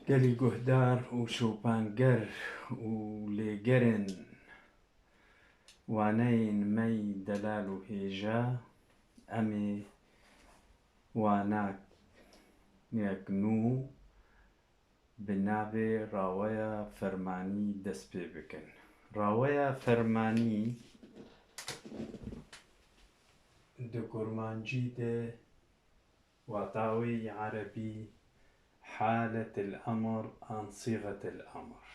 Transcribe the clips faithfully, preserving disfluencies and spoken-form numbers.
Gelî guhdar û şopanger û lêgerên waneyên me yî delal û hêja, em ê waneyek nû bi navê Raweya Fermanî dest pê bikin. Raweya Fermanî di kurmancî de wata wê yê erebî haletil emr an sîxetil emr.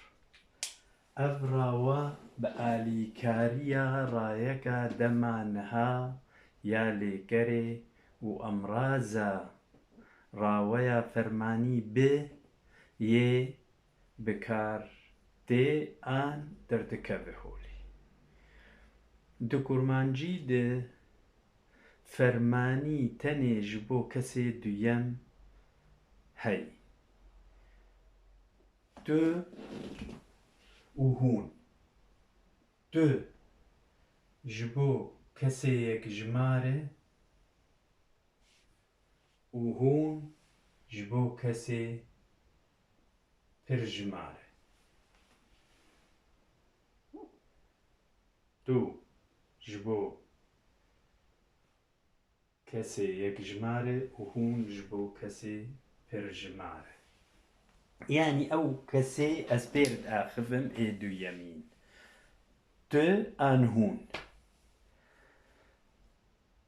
Ev rawe bi alîkariya rayeka dema niha ya lêkerê û emraza raweya fermanî bi yê bi kar tê an derdikeve holê. Di kurmancî de fermanî tenê ji bo kesê duyem heyî. Tu û hûn. Tu ji bo kesê yekjimar e û hûn ji bo kesê pirjimar e. Tu ji bo kesê yekjimar e û hûn ji bo kesê pirjimar e. Yanî ew kesê ez pêr diaxivim ê duyemîn. Tu an hûn.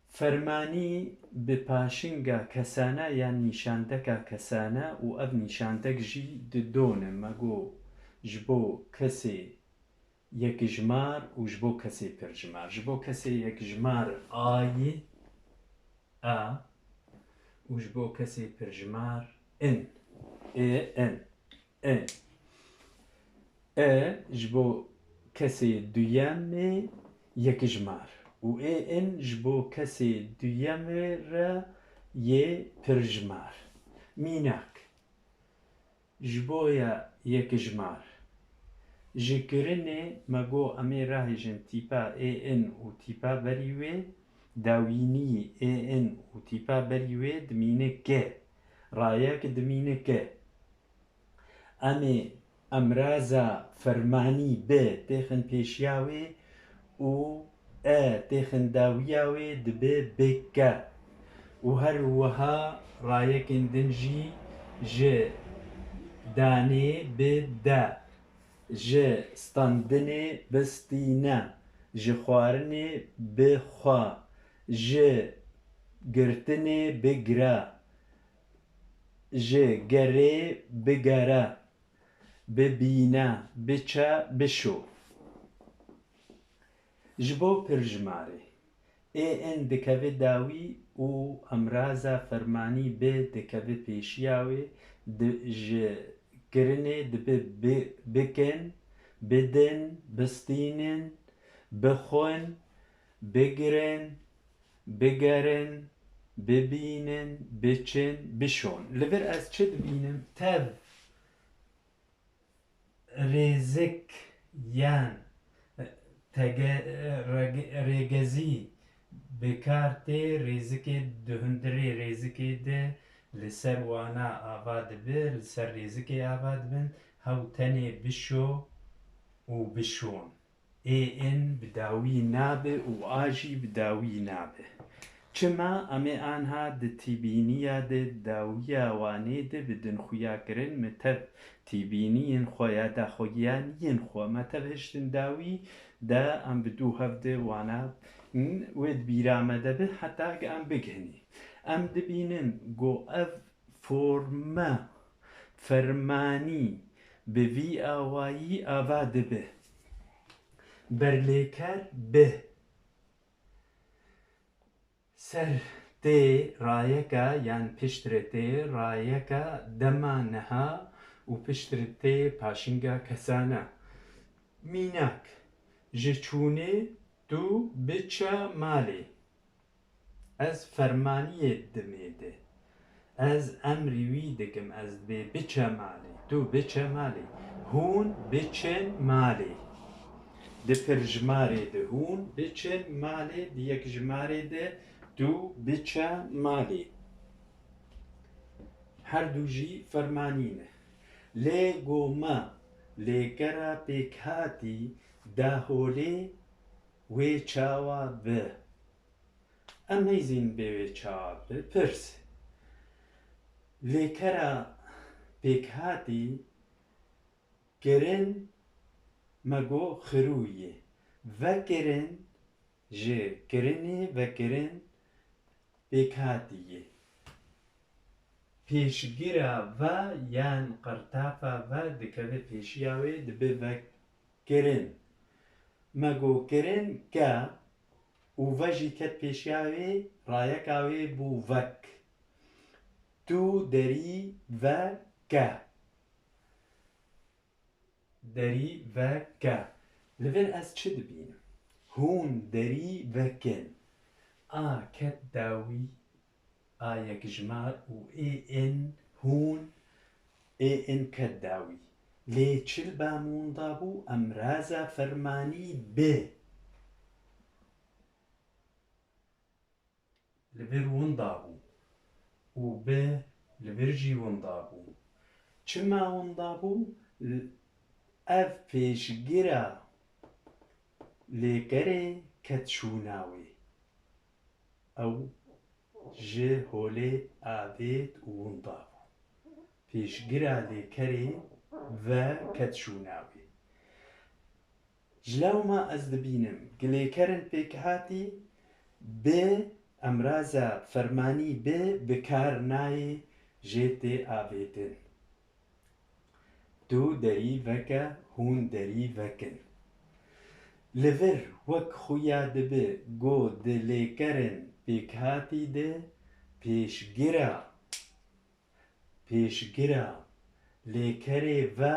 Fermanî bi paşinga kesane yan nîşandeka kesane û ev nîşandek jî di don e. Me got ji bo kesê yekjimar û ji bo kesê pirjimar. Ji bo kesê yekjimar ayî, a û ji bo kesê pirjimar in. Ê in. E. E ji bo kesê duyemê yekjimar û ê in ji bo kesê duyemê re yê pirjimar. Mînak. Ji bo ya yekjimar. Ji kirinê me got em ê rahêjin tîpa ê in û tîpa berî wê, dawînî ê in û tîpa berî wê dimîne ke. Rayek dimîne ke. Em ê emraza fermanî bi têxin pêşiya wê û e têxin dawiya wê dibe bike û her wiha rayekên din jî ji danê bi de, ji standinê bi stîne, ji xwarinê bi xwe, ji girtinê bi gire, ji gerê bi gere, bibîne, biçe, bişo. Ji bo pirjimarê, ê in dikeve dawî û emraza fermanî bi dikeve pêşiya wê, di, ji kirinê dibe bi, bikin, bidin, bistînin, bixwin, bigirin, bigerin, bibînin, biçin, bişon. Li vir ez çi dibînim? Tev, rêzik yan tege-, reg-, rêgezî bi kar tê, rêzikê di hundirê rêzikê de li ser wana ava dibe, li ser rêzikê ava dibin, hew tenê bişo û bişon. Ê in bi dawî nabe û a jî bi dawî nabe. Çima? Em ê anha di tîbîniya de dawiya wanê de bi din xuya kirin, me tev tîbîniyên xwe ya daxuyaniyên xwe, me tev hiştin dawî de em bi dû hev de wana wê di bîra me de be, heta ke em bigihînî. Em dibînin ku ev forme fermanî bi vî awayî ava dibe. Berlêker bi ser tê rayeka yan piştre tê rayeka dema niha û piştre tê paşinga kesana. Mînak, ji çûnê tu biçe malê. Ez fermaniyê dimê de. Ez emrî wî dikim, ez dibê biçe malê, tu biçe malê, hûn biçin malê. Di pirjimarê de hûn biçin malê, di yekjimarê de tu biçe malê. Her du jî fermanî ne. Lê go me lêkera pêkhatî da holê wê çawa bi? Em neyzîn bê wê çawa bi. Pirs. Lêkera pêkhatî kirin me go xirûyê. Vekirin ji kirinê vekirin pêkhatî ye. Pêşgira ve yan qirtafa ve dikeve pêşiya wê dibe vekirin. Me go kirin ke û ve jî ket pêşiya wê, rayeka wê bû vek. Tu derî ve ke. Derî ve ke. Li vir ez çi dibînim? Hûn derî vekin. A ket dawî, a yekjimar û ê in hûn, ê in ket dawî. Lê çi li ba min winda bû? Emraza fermanî bi. Li vir winda bû û bi li vir jî winda bû. Çima winda bû? L-, ev pêşgira lêkerê ket şûna wê. Ew ji holê avêt û winda bû. Pêşgira lêkerê ve ket şûna wê. Ji lewma ez dibînim, gi lêkerin pêkhatî bi emraza fermanî bi bi kar nayê jê tê avêtin. Tu derî veke, hûn derî vekin. Li vir wek xuya dibe go di lêkerin pêkhatî de pêşgira Pêşgira lêkerê ve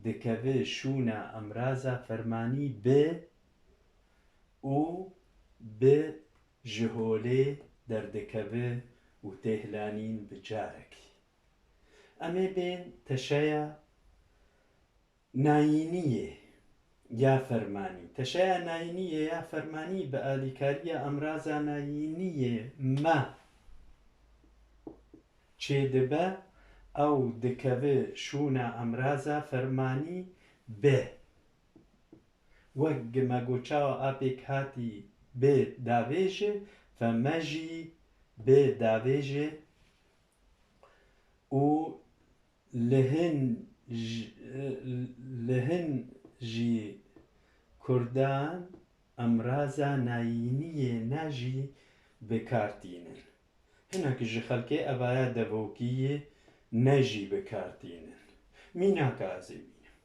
dikeve şûna emraza fermanî bi û bi ji holê derdikeve û tê hilanîn bi carekî. Em ê bên teşeya nayîniyê ya fermanî. Teşeya nayîniyê ya fermanî bi alîkariya emraza nayîniyê me çêdibe, ew dikeve şûna emraza fermanî bi. Wek gi me got çawa a pêkhatî bi davêje, fe me jî bi davêje û Li hin j-, li hin jî kurdan emraza nayîniyê ne jî bi kar tînin. Hinek ji xelkê evaya devokî yê ne jî bi kar tînin. Mînaka ez ê bînim.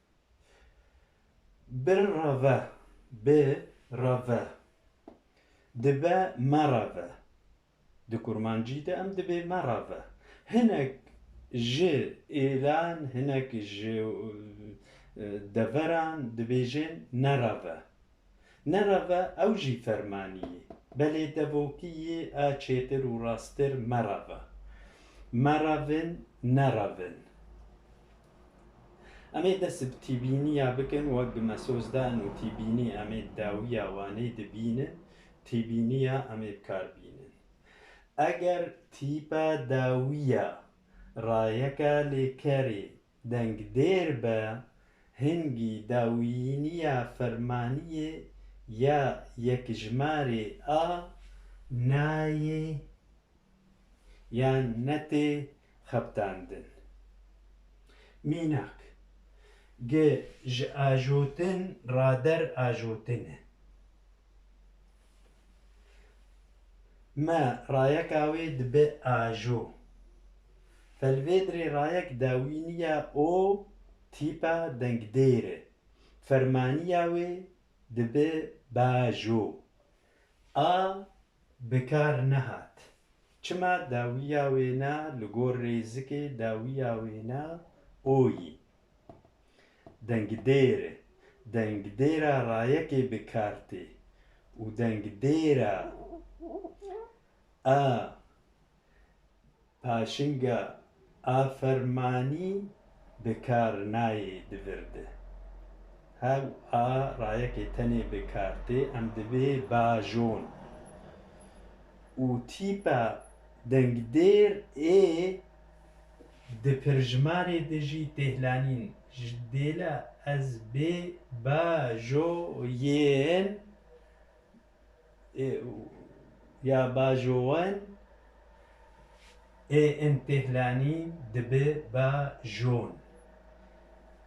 Bireve, bi reve. Dibe mereve. Di kurmancî de em dibê mereve. Hinek ji êlan, hinek ji, e, deveran dibêjin nereve. Nereve ew jî fermanî ye. Belê devokî yê a çêtir û rasttir mereve. Merevin, nerevin. Em ê dest bi tîbîniya bikin, wek bi me soz dan û tîbînî em ê dawiya Wanê dibînin, tîbîniya em ê bi kar bînin. Eger tîpa dawiya rayeka lêkerê dengdêr be, hingî dawiyîniya fermaniyê ya yekjmarê a nayê yan netê xebitandin. Mînak, gi ji ajotin rader ajotin e. Me rayeka wê dibe ajo. Felvêdirê rayek dawîniya o tîpa dengdêr e. Fermaniya wê dibe bajo. A bi kar nehat. Çima dawiya wêna li gor rêzikê dawiya wêna o yî? Dengdêr e. Dengdêra rayekê bi kar tê û dengdêra a paşinga a fermanî bi kar nayê di vir de. Hew a rayekê tenê bi kar tê, em dibê bajon. Û tîpa dengdêr ê Di pirjimarê de jî têhlanîn ji dêla ez bê ba jo yên ê, ya ba jowen ê in têhlanîn dibe ba jon.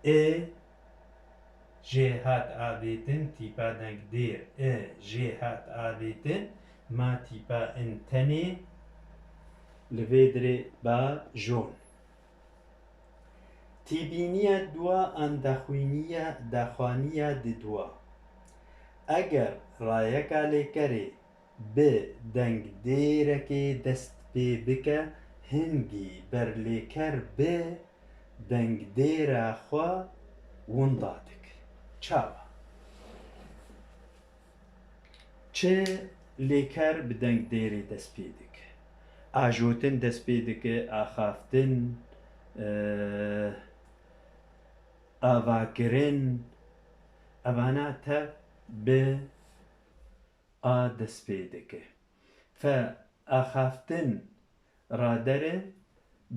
Ê jê hat avêtin tîpa dengdêr. Ê jê hat avêtin ma tîpa in tenê li vê dirê ba jon. Tîbîniya dua an daxwîniya, daxwaniya di dua. Eger rayeka lêkerê bi dengdêrekê dest pê bike, hingî ber lêker bi dengdêra xwe winda dike. Çawa? Çi lêker bi dengdêrê dest pê dike? Ajotin dest pê dike, axaftin, e, avakirin, evana tev bi a dest pê dike. Fe axaftin radere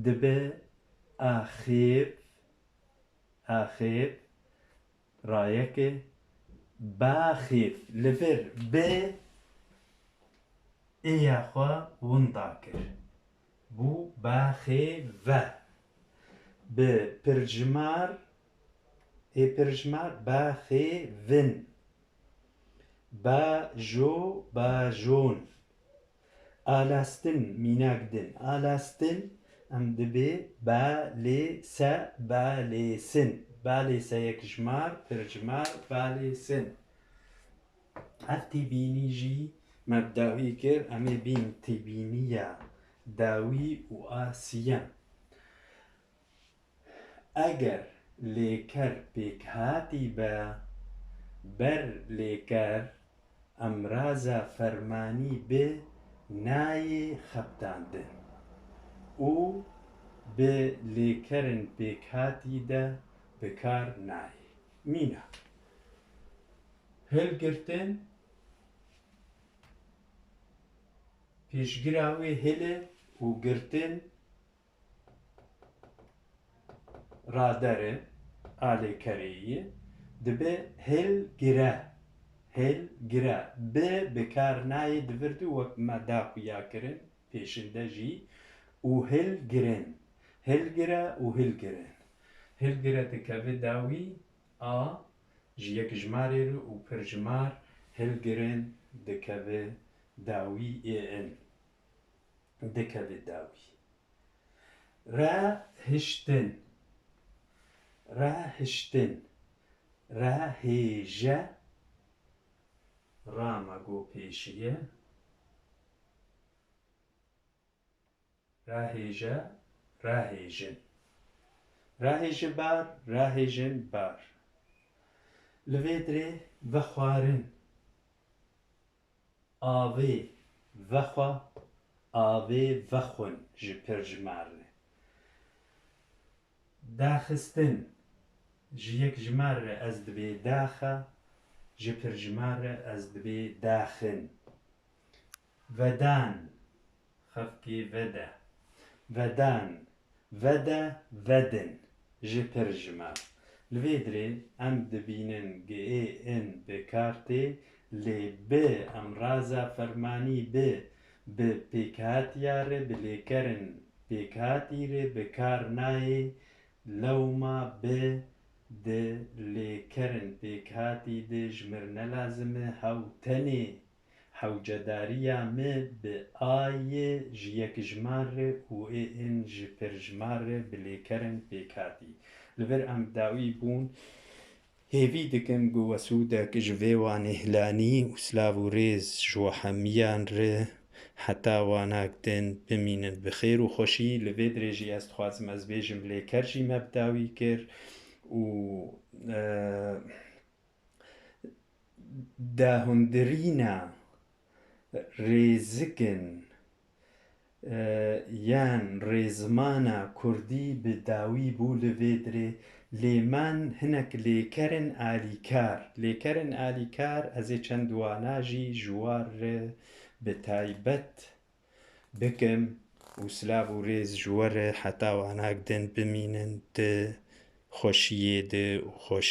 dibe axêf, axêf, rayeke baxêf li vir bi ê ya xwe winda kir. Bû baxê ve. Bi pirjimar, ê pirjimar baxê vin. Ba jo, ba jon. Alastin, mînak din. Alastin, em dibê ba lê se, ba lê sin. Ba lê se yekjimar, pirjimar, ba lê sin. Ev têbînî jî me bi dawî kir, em ê bîn têbîniya dawî û a siyem. Eger lêker pêkhatî be, ber lêker emraza fermanî bi nayê xebitandin û bi lêkerin pêkhatî de bi kar nayê. Mînak, hilgirtin, pêşgira wê hil e û girtin radere, a lêkerê yî, dibe hilgire. Hilgire. Bi bi kar nayê di vir de, wek me daxuya kirin pêşinde jî, û hilgirin. Hilgire û hilgirin. Hilgire dikeve dawî a ji yekjimarê re û pirjimar hilgirin dikeve dawî ê in. Dikeve dawî. Re hiştin. Re hiştin. Re hêje. Ra me got pêşiye. Re hêje, re hêjin. Re hêje bar, re hêjin bar. Li vê dirê vexwarin. Avê vexwe, avê vexwin ji pirjimar re. Daxistin, ji yekjimar re ez dibê daxa, ji pirjimar re ez dibê daxin. Vedan, xefkê vede. Vedan, vede, vedin, ji pirjimar. Li vê dirê em dibînin gi ê in bi kar tê, lê bi emraza fermanî bi, bi pêkhatiya re, bi lêkerin pêkhatî re bi kar nayê, lewma bi di lêkerin pêkhatî de ji mir ne lazim e, hew tenê hewcedariya me bi a yê ji yekjimar re û ê in ji pirjimar re bi lêkerin pêkhatî. Li vir em dawî bûn. Hêvî dikim ku wesûdek ji vê wanê hilanî û silav û rêz ji we hemiyan re heta wanak din bimînin bi xêr û xweşî. Li vê dirê jî ez dixwazim ez bêjim lêker jî me bi dawî kir û, e, dahundirîna rêzikin, e, yan rêzimana kurdî bi dawî bû li vê dirê, lê man hinek lêkerin alîkar. Lêkerin alîkar, ez ê çend wana jî ji wan re bi taybet bikim û silav û rêz ji we re heta wanak din bimînin di xweşiyê de û xweş